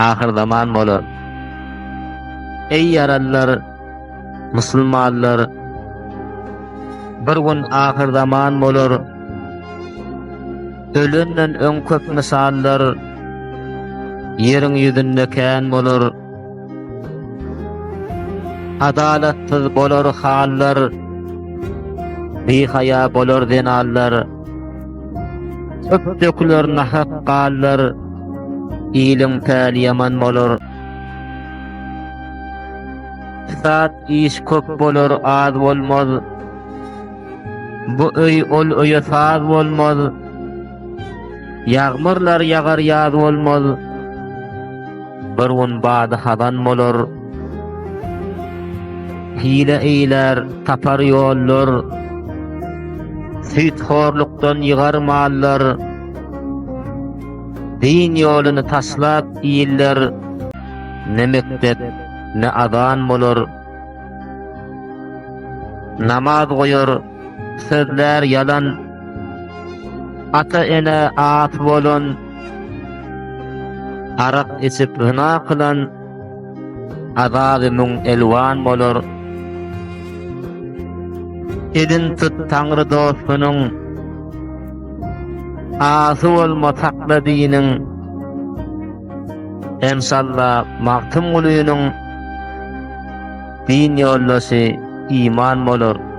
Ahyrzaman bolar. Eý ýaralylar, musulmanlar, bir gün ahyrzaman bolar. Ölenden öň köp mysallar ýeriň ýüzünde kän bolar. Adalatsyz bolar hallar, bihaýa bolar zenanlar. Köp döküler nahak ganlar, iliň päli ýaman bolar. Pisat iş köp bolar, az bolmaz. Bu öý ol öýe saz bolmaz. Ýagmyrlar ýagar ýaz bolmaz. Bir gün bady hazan bolar. Hile eýlär, tapar ýollar. Süýthorlukdan ýygar mallar. Din ýoluny taşlap iller. Ne mekdep, ne azan bolar. Namaz goýar, sözlär ýalan. Ata-enä asy bolan. Arak içip zyna kylan. Azaby müň elwan bolar. Elin tut Taňry dostunyň. Asy bolma sakla diniň. Enşalla Magtymgulynyň din ýoldaşy iman bolar.